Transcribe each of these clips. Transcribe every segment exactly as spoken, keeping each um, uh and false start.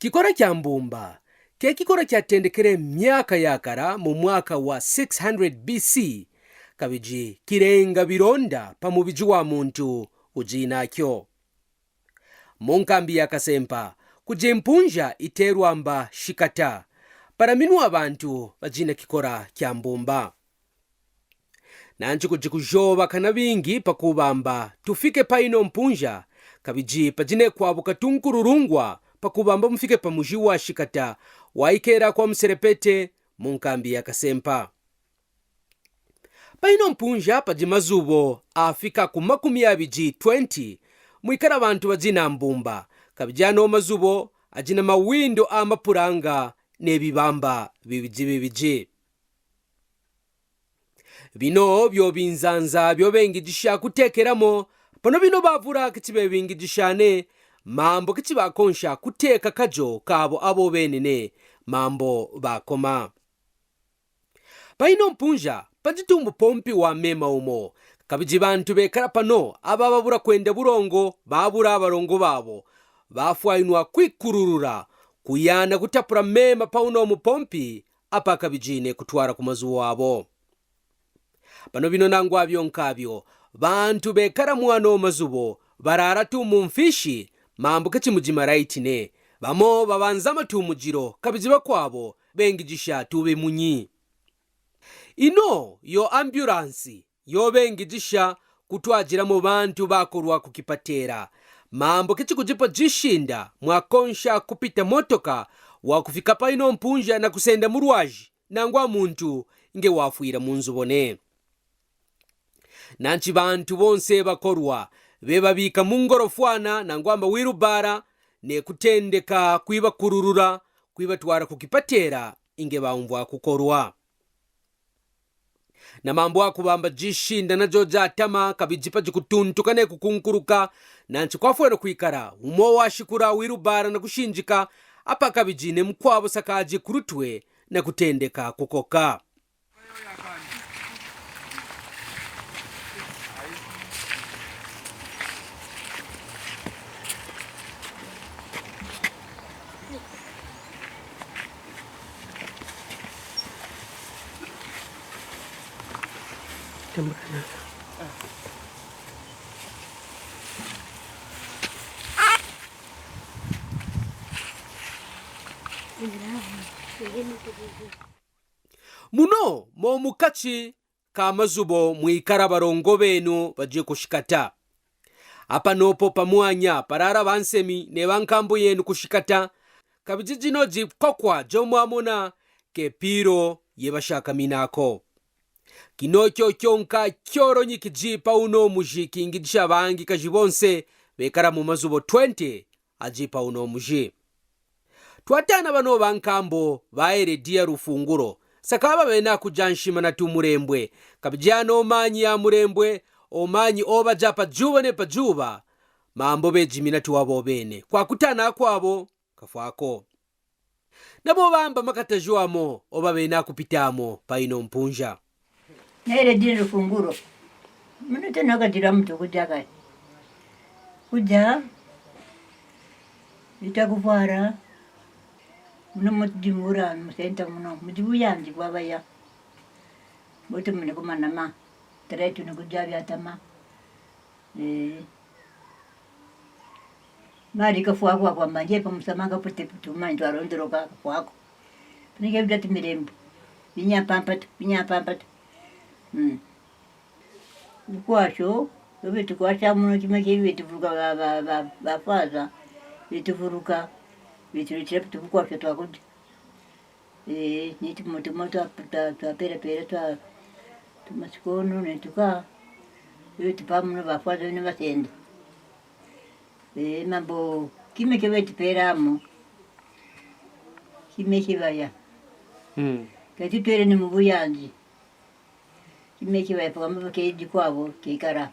Kikora kya mbumba, ke kikora kyatendekere myaka yakara mu mwaka wa six hundred B C, kabiji kirenga bironda pa mubiji wa muntu ujinakyo. Mu nkambi ya Kasempa, kuji mpunja iterwa mba shikata, para minu abantu bajina kikora kya mbumba. Nanchi kuji kujoba kana bingi pa kubamba tufike pa ino mpunja, kabiji pajine kwabuka tunkururungwa pa kubamba mufike pa muji wa shikata wa ikera kwa Muserepete mu nkambi ya Kasempa. Pa ino mpunja paji mazubo afika ku makumi abiji, twenty, mwikara bantu bajina mbumba, kabiji ano mazubo ajina mawindu a mapuranga n'ebibamba bibiji bibiji. Bino byo binzanza byo bengijisha kutekeramo, pano bino bavura kiti bebingijishane, mambo kiti bakonsha kuteka kajo kabo abo benene, mambo bakoma. Pa ino mpunja, paji tu mupompi wa mema umo, kabiji bantu bekara pano, aba babura kwenda burongo, babura abarongo babo, bafwainwa kwikururura, kuyana kutapura mema pa uno mupompi, apa kabijine kutwara ku mazubo abo. Pano bino nangwa byo nkabyo, bantu bekara mu ano mazubo, barara tu mu mfishi, mambo kiti mujima raitine, bamo babanzama tu mujiro, kabiji bakwabo, bengijisha tu bimunyi. Ino yo ambulansi, yo bengijisha kutwajiramo bantu bakorwa ku kipatera. Mambo kiti kujipa jishinda mwakonsha kupita motoka wa kufika pa ino mpunja na kusenda murwaji, nangwa muntu nge wafwira mu nzubo ne. Nanchi bantu bonse bakorwa, bebabika mu ngorofwana nangwa mba wirubara, ne kutendeka kwibakururura, kwibatwara ku kipatera, inge baumvwa kukorwa. Na mambo aku bamba jishinda najo jatama, kabiji paji kutuntuka ne kukunkuruka, nanchi kwafwera kwikara, umo washikura wirubara na kushinjika, apa kabijine mukwabo sakaji kurutwe na kutendeka kukoka. Muno mo mukachi ka mazubo mwikara barongo benu baji kushikata. Apa nopo pa mwanya parara bansemi ne bankambo yenu kushikata, kabiji jino ji kokwa jo mwamona ke piro ye bashakaminako. Kino kyo kyonka kyoro nyi kiji pa uno muji kingijisha bangi kaji bonse bekara mu mazubo twenty aji pa uno muji. Twatana bano bankambo ba Eredia Rufunguro, saka babena kuja nshimana tu murembwe, kabijana omanyi ya murembwe, omanyi obaja pa juba ne pa juba, mambo bejimina tu abo bene, kwakutana kwabo kafwako. Nabo bamba makatajo amo, oba bena kupita amo pa ino mpunja. Nere dini Rufunguro. Muna tena wakatira mtu kuja kai. Kuja. Ita kufwara. Muna mutu dimura, musenta muno. Mujibu yanji kwa baya. Mutu mune kumanama. Tara itu ni kuja biatama. Eh. Mari kafwako, kwamba nje pa musamanga pute putu, mani twarondoroka kafwako. Pinike bidati mirembo. Binya pampatu, binya pampatu. Mm. Ukwasho, obe tukwasha muno chima chebi tuvuruka ba, ba, ba, ba faza. Bituvuruka. Bituruchira putu ukwasho twakuja. Eh, ni tumo, tumo twa, twa, twa pera, pera, twa, tuma sikono, ne tuka. Yo tupa muno ba faza, ne basende. Eh, mambo, kime ke beti pera amo. Kime ke baya. Mm. Ke tutwere ni mubu yanji. Kime ke baya, paka mbo ke di kwabo, ke kara.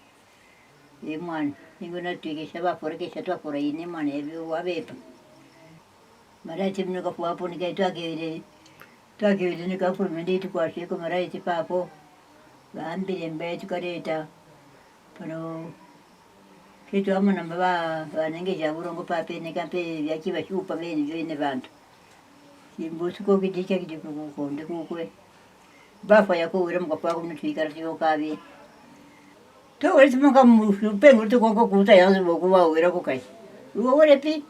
E mwana, ningo na tuike shaba fora ke shatwa fora ine mwana, e biwa bepa. Mara iti mno kafwa poni ka itwa kewile. Twa kewile ni kafuru mende itu kwa sheko mara iti papo. Ba ambile mbe itu kareta. Pano Ketu amo namba ba, banenge ya burongo pa pene kampe ya kiba shupa bene yo ene bantu. Kimbo suko ki dika ki diku kuko nde kukwe. Ba fa ya ko wira muka pa ko nutu ikara tiyo kabe. To wira timo kam mushu pengu to ko ko kuta ya zo boku ba wira ko kai. Uwa wira pi.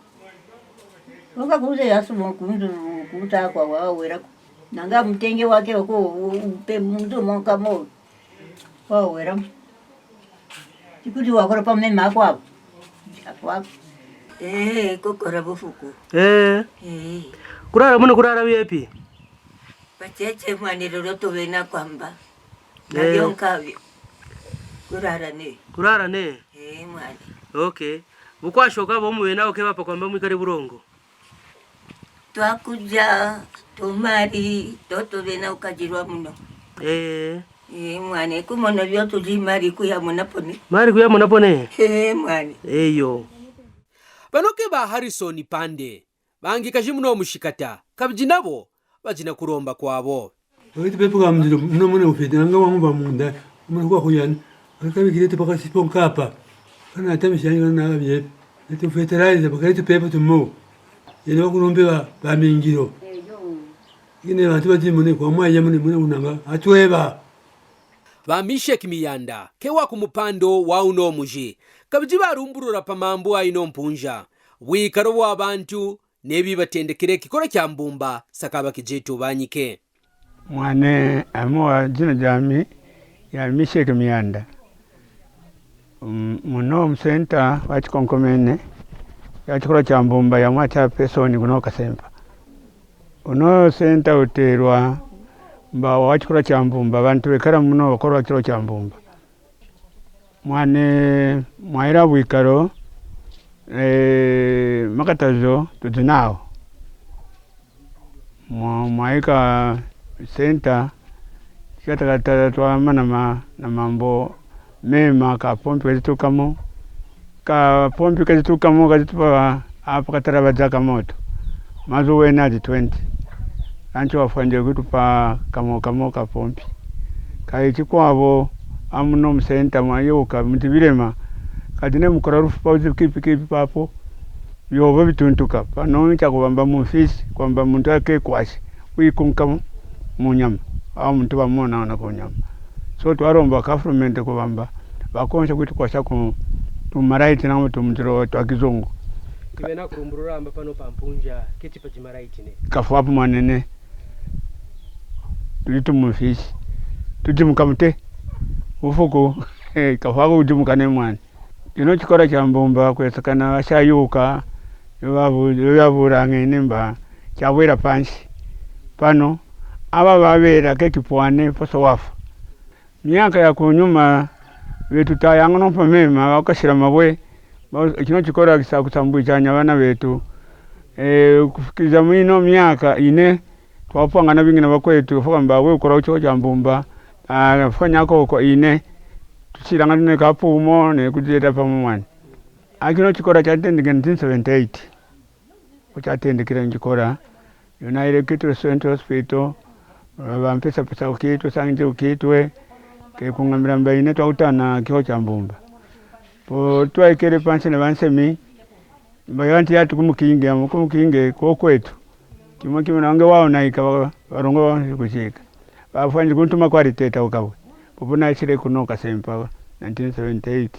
Ko ka kuta ya zo boku ndu kuta kwa wa wira ko. Nanga mutenge wake ko pe mundu mo kamo. Wa wira. Tikuti wakora pa mema kwabo. Kwabo. Eh, kokora bufuku. Eh. Eh. Kurara muno kurara biepi? Pacheche mwaniroro tuvena kwamba. Eh. Navyo nkavyo. Kurara ne. Kurara ne. Eh, mwani. Okay. Bukwashoka bo muvena okeva pa kwamba mwikare burongo. Twakuja, tumari, toto vena ukajirwa muno. Eh. Eh, mwane, kumono vyo tuji mari kuya muna pone. Mari kuya muna pone. Eh, mwane. Eyo. Banoke ba Harrison Pande, bangi kaji muno mushikata, kabji nabo, bajina kuromba kwabo. Waitu pepo ka mzilo, muna muna ufete, nanga wangu ba munda, muna kwa kuyani. Wakabi kirete paka sipon kapa. Kana atami shani kana naga bie. Netu fertilizer, paka netu pepo tumo. Yene waku nombe ba, ba mingiro. Yene bantu bati mune kwa mwa ya mune mune unanga. Atweba. Ba Mishek Miyanda, ke wa ku mupando wa uno muji. Kabji barumburura pa mambu a ino mpunja. Bwikaro bwa bantu, nebi batendekere kikora kya mbumba, sakaba kijetu banyike. Mwane, amo wa jina jami, ya Mishek Miyanda. Mm, muno mu center wa chikonkomene, ya chikora kya mbumba ya mwa cha pesoni kuno Kasempa. Uno center uterwa, mba wa chikora kya mbumba, bantu bekara muno bakora chikora kya mbumba. Mwane, mwaira bwikaro, eh, makatazo, tuzinao. Mwa-, mwaika center, katakata twamana ma-, na mambo mema, ka pompi kazitukamo, ka pompi kazitukamo, kazitupa apa katara baza kamoto. Mazu wena zi twenty. Ancho wafwanje kutupa kamo kamo ka pompi. Ka ichi kwabo, amuno mu center mwa yoka, muti birema. Kadine mukora rufu pauzi kipi kipi papo. Yobo bituntuka. Pano cha kubamba mu ofisi, kwamba muntu ake kwasi. Wikunka mu nyama. Au muntu bamona ona ku nyama. So twaromba government kubamba. Bakonsha kwitu kwasa ku tumaraiti na tumutiro twa kizungu. Kibena kurumburura amba pano pa mpunja, kiti pa jimaraiti ne. Kafu apu mwanene. Tulitu mu ofisi. Tujimuka mute. Ufuku. Eh, kafu aku ujimukane mwane. Kino chikora cha mbumba kwesakana washayuka, yo babu-, yo yaburangene mba, chabwera pansi. Pano, aba babera ke kipwane, poso wafa. Myaka ya kunyuma, betu tayangu nompa mema, wakashira mabwe, ba-, kino chikora kisa kusambwichanya bana betu. Eh, kufikiriza mwino myaka ine, twapwangana bingi na bakwetu, fuka mba we ukora ucho cha mbumba, ah, fanya koko ine, tuchirangana ne kapumo, ne kujeta pamo mwana. Akino chikora chatendeke nineteen seventy-eight. Kuchatendekera nchikora, United Kitwe Central Hospital, bampesa pesa ukitu, sangi ukitwe, ke kungamira mba ine twakutana kiho cha mbumba. Po twaikere pansi na bansemi, mba yanti yatu kumukinge, amu kumukinge, ko kwetu. Kimwe kimwe nange wao naika ba-, barongo ba kuchika. Bafwanji kuntuma kwa riteta ukawe. Popo naisire kuno Kasempa, nineteen seventy-eight.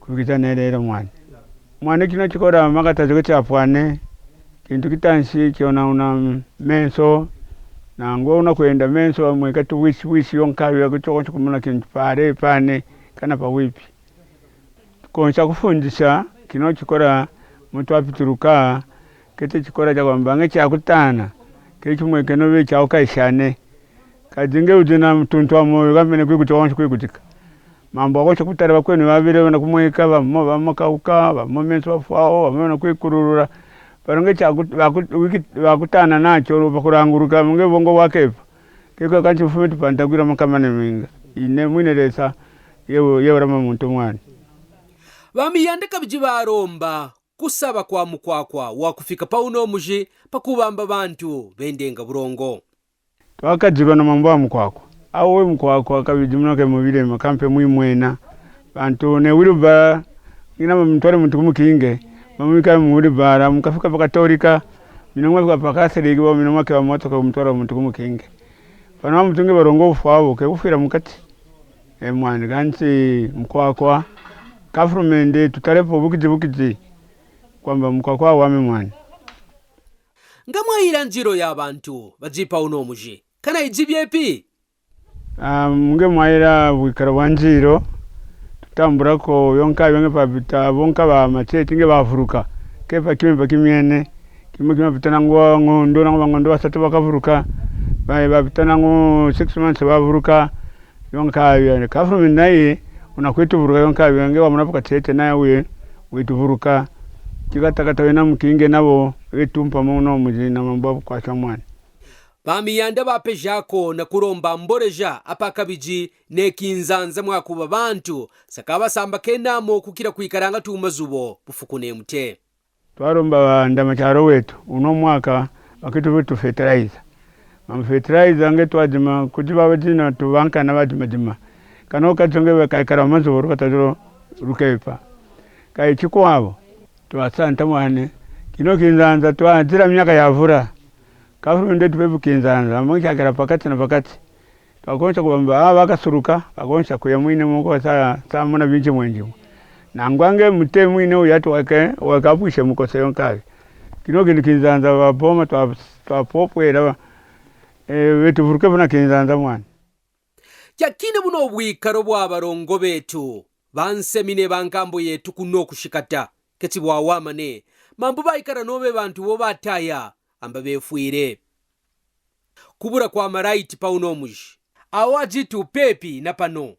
Kukiza nerero mwana. Mwana kino chikora makatazo ke chapwane. Kintu kitansi kiona una menso. Na ngwo una kwenda menso, mweka tu wisi, wisi yonka, ya kuchoko chukumuna kintu pare, pane, kana pa wipi. Konsa kufundisa, kino chikora mutu apituruka, kete chikora cha kwamba nge cha kutana, ke chumwe keno be cha ukaishane. Kazinge uzina mtuntu wa moyo, kambe ne kwikutika, konsa kwikutika. Mambo akonsa kutara bakwenu babire na kumweka, bamo, bamo kauka, bamo menso bafwao, bamo na kwikururura. Pero nge cha kut-, bakut-, wiki-, bakutana nacho, bakuranguruka, nge bongo wakepa. Kekwa kanchi mfume tupanta kwira makama ne minga. Ine mwine resa, yewe, yewe rama muntu mwana. Bami yandika biji baromba kusaba kwa mukwakwa wa kufika pa uno muji pa kubamba bantu bendenga burongo. Twakadzirwa na mambo a mukwakwa. Awe mukwakwa kabidi muno ke mubirema kampe mwimwena. Bantu ne wiruba Ngina mutware muntu kumukinge, mamwika muli bara, mukafika pa Katolika, mina mwafika pa Katolika, bo mina mwake wa moto kwa mutware muntu kumukinge. Pana mutunge barongo fwabo, ke ufira mukati. E mwani, gansi mkwakwa, government, tutarepo bukiti bukiti, kwamba mkwakwa wame mwani. Nga mwayira nziro ya bantu bajipa uno muji, kana iji byepi? Ah, nge mwayira bwikaro bwa nziro, tutambura ko yonka yonge pabita, bonka ba macheti nge bavuruka. Ke pa kime pa kimyene, kime kime bitana ngo, ngo ndo, ngo ba ngo ndo basatu bakavuruka. Ba, ba bitana ngo six months bavuruka. Yonka yonge, government naye, una kwitu vuruka yonka yonge, wamuna pa kachete naye we, witu vuruka. Kika takata wena mukinge nabo, wetu mpamo uno muji na mambo kwasha mwani. Bami yanda bapejako na kuromba mboreja apa kabiji ne kinzanza mwakuba bantu, saka basamba kenamo kukira kwikaranga tumazubo bufuku ne mute. Twaromba ndama charo wetu, uno mwaka, wakitu vitu fertilizer. Mam fertilizer nge twadima, kujiba wajina tubanka na wajima jima. Kano kajonge we kaikara mazubo ruka tajuro rukepa. Kai chikwabo, twasanta mwane. Kino kinzanza twazira myaka yavura. Government tupepu kinzanza, mwisha kira pakati na pakati. Twakonsha kubamba, ah, bakasuruka, bakonsha kuya mwine muko sa, sa muna binji mwenji. Nangwange mute mwine uyatu wake, wakapwishe muko seyo nkari. Kino kini kinzanza wa boma twa, twapopwera, eh, wetu vuruke vuna kinzanza mwana. Kyakine buno bwikaro bwa barongo betu, bansemine ba nkambo yetu kuno kushikata, keti bwawamane, mambo baikara nobe bantu bo bataya, amba befwire. Kubura kwa maraiti pa uno muji, awa jitu pepi na pano.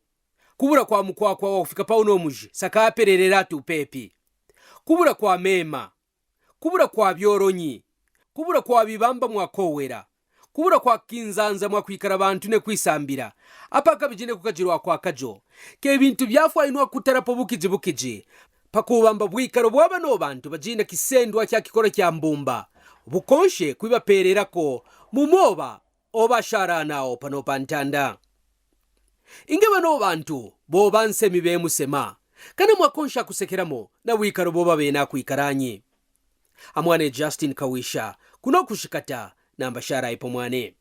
Kubura kwa mukwakwa wa kufika pa uno muji, saka apererera tu pepi. Kubura kwa mema. Kubura kwa byoronyi. Kubura kwa bibamba mwakowera. Kubura kwa kinzanza mwakwikara bantu ne kwisambira. Apa kabiji ne kukajirwa kwa kajo. Ke bintu byafwainwa kutara po bukiji bukiji. Pa kubamba bwikaro bwa bano bantu bajina kisendwa kya kikora kya mbumba. Bukonshe kwibapererako mu moba obasharanawo pano pa ntanda. Inge bano bantu, bo bansemi bemusema, kana mwakonsha kusekeramo na bwikaro boba bena kwikaranyi. Amwane Justin Kawisha, kuno kushikata, namba shara ipo mwane.